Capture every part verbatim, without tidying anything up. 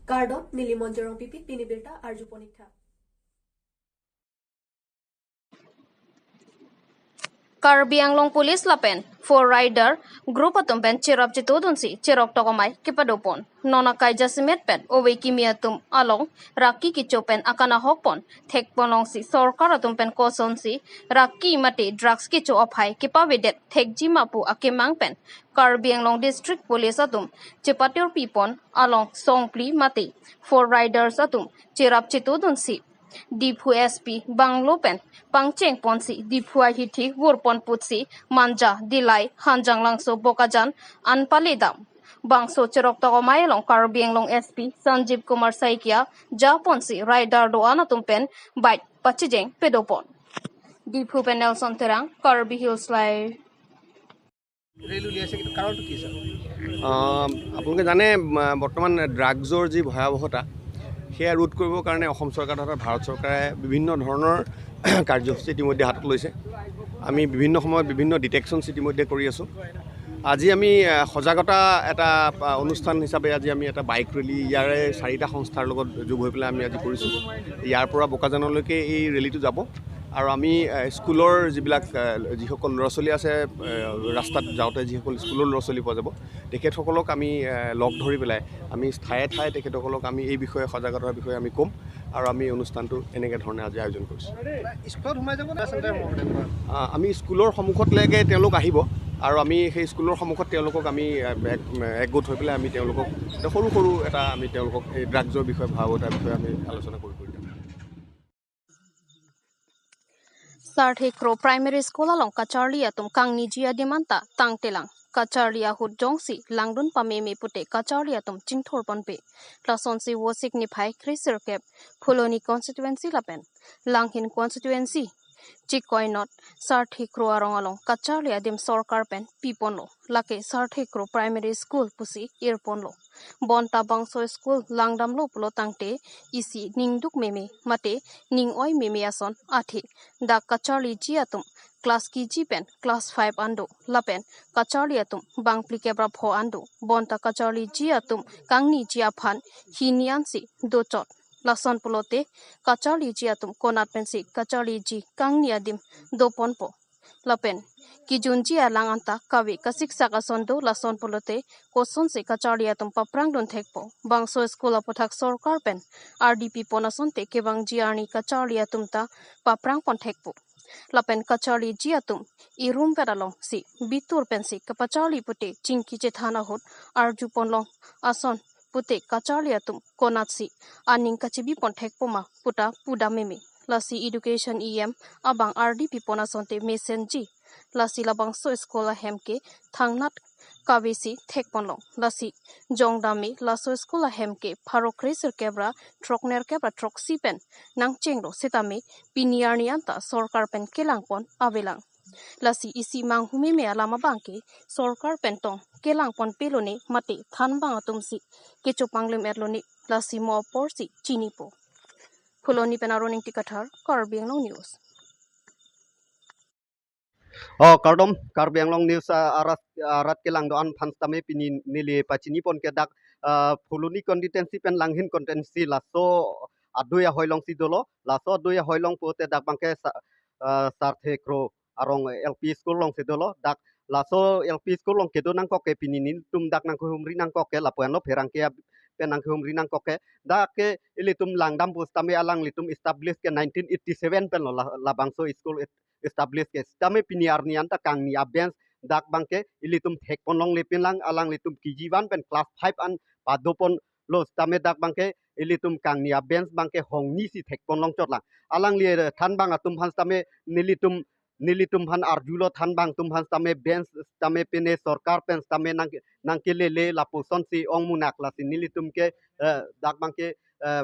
Kardom, neli Monjorong Pipit, pini birta arju ponik tha. Karbi Anglong Police lapen Four Rider group atum pen cherap chetudunsi cherok tokomai kepadopon. Non akai jasemet pen ove kimi atum along raki kecho pen akanahok pon thekponlongsi sorkar atum pen kosonsi raki mate drugs kecho aphai kepavedet thekji ma pu akemang pen Karbi Anglong District Police atum chepatur pipon along songpli mate Four Riders atum cherap chetudunsi Diphu S P banglo pen pangcheng ponsi Diphu ahithi vurpon putsi Manja, Dillai, Hanjanglangso, Bokajan an paledam. Bangso cherok tokomai along Karbi Anglong S P Sanjeev Kumar Saikia japonsi rider do-an atum pen bike pachijeng pedopon. Diphu pen Nelson Terang, Karbi Hills Live. Rally উলিয়াইছে, কিন্তু কাৰণটো কি, ছাৰ? আহ, আপোনালোকে জানে, আহ, বৰ্তমান ড্ৰাগছৰ যি ভয়াৱহতা, সেয়া ৰোধ কৰিবৰ কাৰণে অসম চৰকাৰ তথা ভাৰত চৰকাৰে বিভিন্ন ধৰণৰ কাৰ্যসূচী ইতিমধ্যে হাতত লৈছে। আমি বিভিন্ন সময়ত বিভিন্ন ডিটেকশ্যনছ ইতিমধ্যে কৰি আছোঁ। আজি আমি, আহ, সজাগতা এটা, আহ, অনুষ্ঠান হিচাপে আজি আমি এটা বাইক ৰেলী ইয়াৰে চাৰিটা সংস্থাৰ লগত যোগ হৈ পেলাই আমি আজি কৰিছোঁ। ইয়াৰ পৰা বোকাজানলৈকে এই ৰেলীটো যাব। আৰু আমি, আহ, স্কুলৰ যিবিলাক, আহ, যিসকল ল'ৰা ছোৱালী আছে, আহ, ৰাস্তাত যাওঁতে যিসকল স্কুলৰ ল'ৰা ছোৱালী পোৱা যাব, তেখেতসকলক আমি, আহ, লগ ধৰি পেলাই আমি ঠায়ে ঠায়ে তেখেতসকলক আমি এই বিষয়ে সজাগতাৰ বিষয়ে আমি ক'ম। আৰু আমি অনুষ্ঠানটো এনেকে ধৰণে আজি আয়োজন কৰিছোঁ। স্কুলত সোমাই যাব নে আচলতে? আহ, আমি স্কুলৰ সন্মুখলৈকে তেওঁলোক আহিব আৰু আমি সেই স্কুলৰ সন্মুখত তেওঁলোকক আমি, আহ, এক- একগোট হৈ পেলাই আমি তেওঁলোকক এটা সৰু সৰু এটা আমি তেওঁলোকক এই ড্ৰাগছৰ বিষয়ে, ভয়াৱহতাৰ বিষয়ে আমি আলোচনা কৰি কৰি যাম। Sarthe Kro Primary School along kacharli atum kangniji adim anta tangtelang. Kacharli ahut jongsi langdun pameme pute kacharli atum chingthur ponpe. Lasonsi Vosik niphai kre sirkep Phuloni constituency lapen Langhin constituency chikoi not Sarthe Kro arong along kacharli adim sorkar pen piponlo. Lake Sarthe Kro Primary School pusi irponlo. Bonta bangso school langdamlo pulo tangte isi ningduk meme mate ning-oi meme ason athe. Dak kacharliji atum class K G pen class five an do lapen kacharli atum bangphli kep ra pho an do. Bonta kacharliji atum kangniji aphan hini ansi dochot. Lason pulote kacharliji atum konat pensi kacharliji kangni adim doponpo. Lapen kejunji alang anta kave kasiksak ason do, lason pulote kosonsi kacharli atum paprang dun thekpo. Bangso school aputhak sorkar pen ardi pipon asonte kevangji arni kacharli atum ta paprang pon thekpo. Lapen kacharliji atum irum vet alongsi bitur pensi kapacharli pute chingki chethan ahut arju ponlong ason pute kacharli atum konatsi aning kachebi pon thekpo ma puta pudam meme. Lasi education E M abang ardi pipon asonte mesenji. Lasi labangso school ahem ke thangnat kavesi thekponlong. Lasi jongdam me laso school ahem ke pharo kre sirkep ra throknerkep ra throksi pen nangchenglo setame pini arni anta sorkar pen kelangpon avelang. Lasi isi manghu meme alam abang ke sorkar pen tong kelangpon pelone mate thanbang atumsi kechopanglim etlone, lasi mo aporsi chinipo. Phuloni pen Aron Ingti Kathar, Karbi Anglong News. Oh, kardom, Karbi Anglong News, ah, arat, arat kelang do-an aphan setame pini neli pachini pon ke dak, ah, Phuloni constituency pen Langhin constituency laso adui ahoilongsi dolo, laso adui ahoilong pute dak abang ke sa-, ah, Sarthe Kro arong L P school alongsi dolo, dak laso L P school along kedo nangkok ke pini nelitum dak nangkehumri nangkok ke lapu-anlo pherangke pen nangkehumri nangkok ke, dak ke ilitum langdam pu setame alanglitum establish ke nineteen eighty seven penlo la-, labangso school establish ke setame pini arni anta kangni abench dak abang ke ilitum thekponlongle pinlang, alanglitum K G one pen class five an padoponlo setame dak abang ke ilitum kangni abench abang ke hongnisi thekponlong chotlang. Alangli, eh, thanbang atum aphan setame nelitum, nelitum aphan arjulo, thanbang atum aphan setame bench setame pine sorkar pen setame nang, nangkelele lapusonsi ongmunak, lasi nelitum ke, eh, dak abang ke, eh,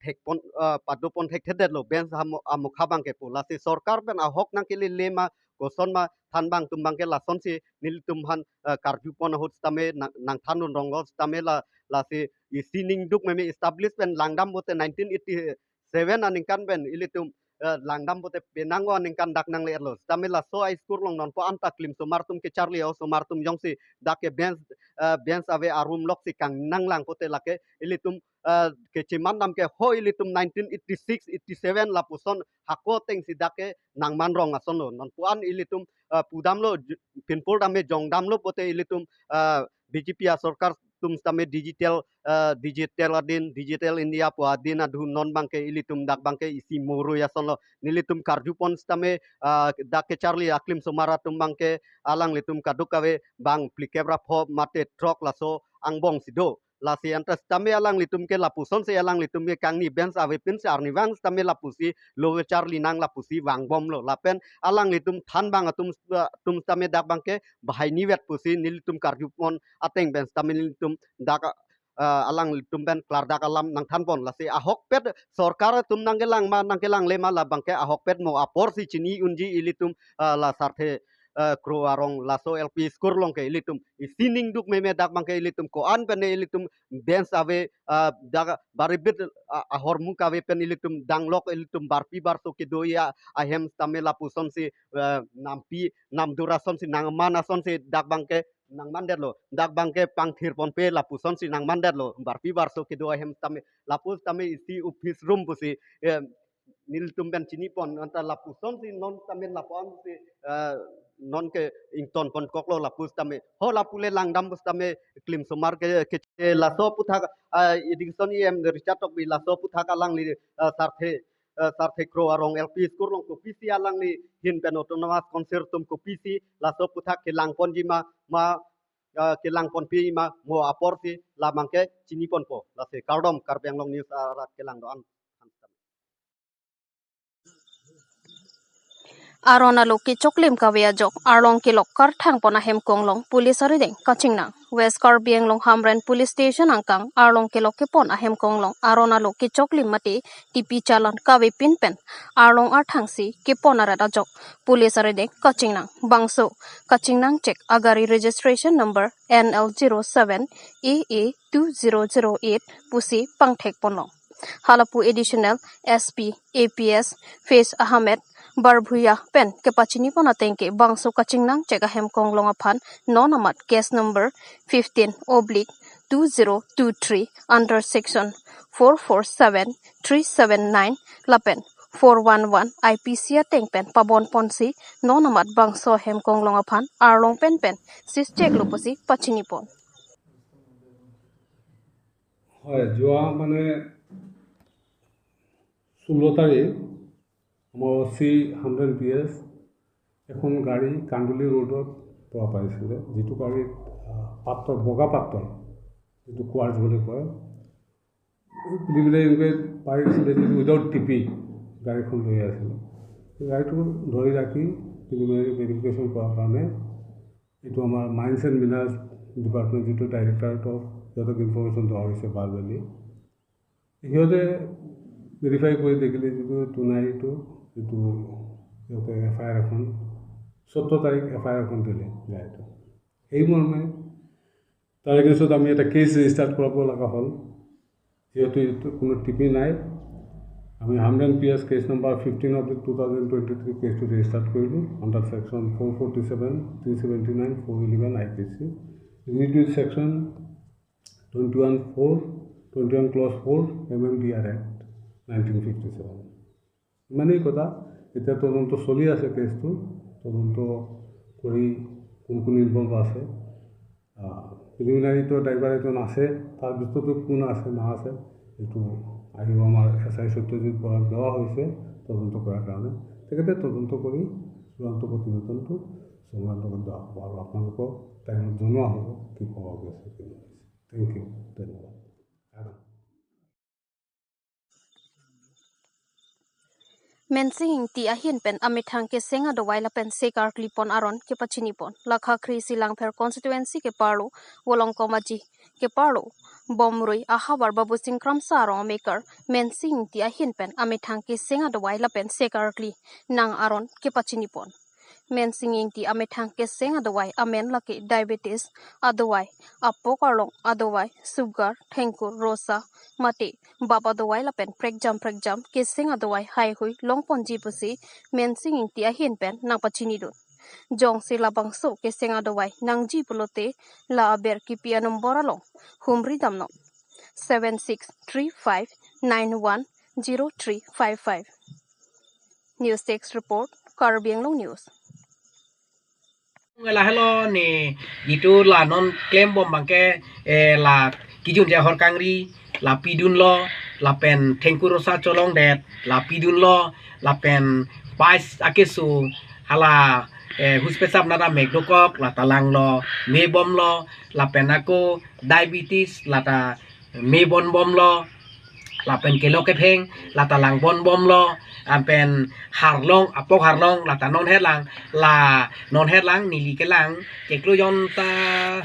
thekpon, eh, padopon thekthedetlo bench amo-, amokha abang ke pu. Lasi sorkar pen ahok nangkelele ma koson ma thanbang atum abang ke lasonsi nelitum aphan, eh, karjupon ahut setame nang, nangthan un ronglo setame la, lasi isi ningduk meme establish pen langdam pute nineteen eighty seven aningkan pen ilitum eh, langdam pote penang aningkan dak nangle-etlo. Sitame laso a-school along nonpu anta klimsomar atum kecharli osomar atum jongsi dak ke bench, eh, bench ave arum loksi kangnang lang pote lake ilitum, eh, kechemandam ke ho ilitum nineteen eighty-six eighty-seven lapuson hako atengsi dak ke nangmanrong asonlo. Nonpu an ilitum, eh, pudamlo ju-, pinpur dam me jongdamlo pote ilitum, eh, B J P asorkar atum sitame digital, eh, digital adin, Digital India pu adin adhu non abangke ilitum dak abangke isi murui asonlo. Nelitum karjupon sitame, ah, dak kecharli aklimsomar atum abangke alanglitum kadokave bang phlikep ra pho mate throk laso angbong si do. Lasi anta sitame alanglitum ke lapusonsi alanglitum ke kangni bench avepinsi arnivang sitame lapusi lo kecharli nang lapusi vangbomlo. Lapen alanglitum thanbang atum, atum sitame dak abangke bahai nivet pusi nelitum karjupon ateng pen sitame nelitum dak, ah, alanglitum pen klardak alam nangthanpon. Lasi ahokpet sorkar atum nangkelang ma nangkelangle ma la abangke ahokpet mo aporsi chini unji ilitum, ah, la Sarthe, ah, Kro Arong laso L P school along ke ilitum isi ning duk meme dak abangke ilitum ko-an pen ilitum bench ave, ah, dak baribit, ah, ahormu kave pen ilitum danglok ilitum barpi barso kedo-i ahem sitame lapusonsi, ah, nampi namdur asonsi nangman asonsi dak abangke nangmandetlo, dak abangke pangthirponpe lapusonsi nangmandetlo, barpi barso kedo ahem sitame, lapu sitame isi office room pusi, eh, nelitum pen chinipon, anta lapusonsi non sitame lapu-ansi, eh, non ke ingtonponkoklo lapu sitame, ho lapu le langdam pu sitame klimsomar ke, ke, eh, laso aputhak, eh, Education E M Richard Tokbi laso aputhak alangli, eh, Sarthe, eh, Sarthe Kro Arong L P school along kopisi alangli ahin pen autonomous council atum kopisi laso aputhak kelangponji ma, ma, eh, kelangponpi ma mo aporsi la abangke chiniponpo. Lasi kardom Karbi Anglong News arat kelang do-an. Aron along kechoklim kave ajok arlong kelok karthangpon ahem konglong police arideng kachingnang. West Karbi Anglong Hamren Police Station angkang arlong kelok kepon ahem konglong aron along kechoklim mate tipi chalan kavepin pen arlong arthangsi kepon arat ajok police arideng kachingnang. Bangso kachingnangchek agari registration number N L zero seven A A two zero zero eight pusi pangthekponlong. Halapu Additional S P A P S Faiz Ahmed Barbhuiya pen kepachinipon ateng ke bangso kachingnangchek ahem konglong aphan non amat case number fifteen oblique two zero two three under section four four seven, three seven nine lapen four one one I P C ateng pen pabonponsi non amat bangso ahem konglong aphan arlong pen pen sischeklo pusi pachinipon. হয়, যোৱা মানে ষোল্ল তাৰিখ আমাৰ অ চি Hamren P এছ এখন গাড়ী কান্দুলি ৰোডত পৰা পাইছিলে, যিটো গাড়ীত, আহ, পাত্তৰ, বগা পাত্তৰ, যিটো কোৱাৰ্টছ বুলি কয়, প্ৰিলিমিনাৰী ইনকুৱাৰীত পাইছিলে যিটো উইদাউট টিপি গাড়ীখন লৈ আছিলে। সেই গাড়ীটো ধৰি ৰাখি প্ৰিলিমিনাৰী ভেৰিফিকেশ্যন কৰাৰ কাৰণে এইটো আমাৰ মাইনছ এণ্ড মিনাৰ্ছ ডিপাৰ্টমেণ্ট, যিটো ডাইৰেক্টৰেট অফ, সিহঁতক ইনফৰমেশ্যন দিয়া হৈছে ভাৰ্বেলি। সিহঁতে ভেৰিফাই কৰি দেখিলে যিটো টুনাইটো যিটো সিহঁতে এফ আই আৰ এখন, চৈধ্য তাৰিখ এফ আই আৰ এখন দিলে গাড়ীটো। সেই মৰ্মে তাৰ এগেইনষ্টত আমি এটা কেছ ৰেজিষ্টাৰ কৰাব লগা হ'ল। যিহেতু এইটো কোনো টিপি নাই, আমি Hamren P S case number fifteen of two thousand twenty three কেছটো ৰেজিষ্টাৰ কৰিলোঁ under section four forty seven, three seventy nine, four eleven I P C, related section twenty one four, twenty one clause four M M D R act nineteen fifty seven. ইমানেই কথা। এতিয়া তদন্ত চলি আছে কেছটো, তদন্ত কৰি কোন কোন ইনভলভ আছে। আহ, প্ৰিলিমিনাৰীটো ড্ৰাইভাৰ এজন আছে, তাৰ ভিতৰতো কোন আছে না আছে, এইটো আহিব আমাৰ এছ আই সত্যজিত বৰাক দিয়া হৈছে তদন্ত কৰাৰ কাৰণে। তেখেতে তদন্ত কৰি চূড়ান্ত প্ৰতিবেদনটো সময়ৰ লগত দিয়া হ'ব আৰু আপোনালোকক টাইমত জনোৱা হ'ব কি পোৱা গৈছে, কি নহৈছে। Thank you, ধন্যবাদ। Mensing Ingti ahin pen amethang keseng adovai lapen sek arklipon aron kepachinipon. Lakha kre-isi Langpher constituency keparlo Volongkom Aji keparlo Bomrui ahavar Babusing Kramsa arong amekar Mensing Ingti ahin pen amethang keseng adovai lapen sek arkli nang aron kepachinipon. Mensing Ingti amethang keseng adovai amen lake diabetes adovai, apok arlong adovai, sugar, thengkur, rosa, mate bap adovai lapen prekjam prekjam keseng adovai haihui longponji pusi Mensing Ingti ahin pen nangpachinidun. Jongsi labangso keseng adovai nangji pulote la aber kipi anombor along humri damnon, seven six three five nine one zero three five five. News Desk Report, Karbi Anglong News. Lahelo ne, jitu la non klembom abangke, eh, la kijun ja hor kangri la pidunlo, lapen thengkur rosa cholongdet la pidunlo, lapen pais akeso hala, eh, huspesap nada mek dokok la talanglo, mebomlo, lapen ako diabetes lata mebonbomlo, lapen kelok kepheng lata langbonbomlo, lapen harlong, apok harlong lata non herlang, la non herlang neli kelang keklo jonta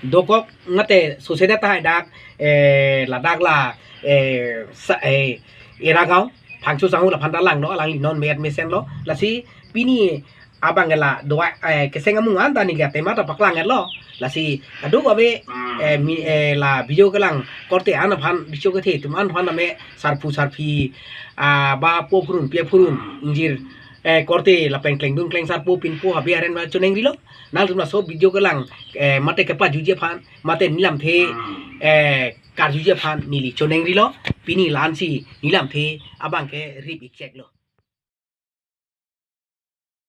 dokok mate sosede tahai dak, eh, ladak la, eh, sa, eh, Eragaon Phangcho Sangho laphanta langlo, alangli non me-et mesenlo. Lasi pini abang la dua, eh, keseng amung anta neli athema ta paklang-etlo. Lasi aduk ave, eh, mi, eh, la video kelang korte an aphan, bicho kethe atum an aphan name sarpo sarpi, ah, ba po phurun, pi phurun ingjir, eh, korte lapen klengdun klengsarpo pinpo habe aren ba chonengrilo. Nangtum laso video kelang, eh, mate kepajuji aphan, mate nelamthe, eh, karjuji aphan neli chonengrilo. Pini la-ansi nelamthe abangke rip-ik cheklo.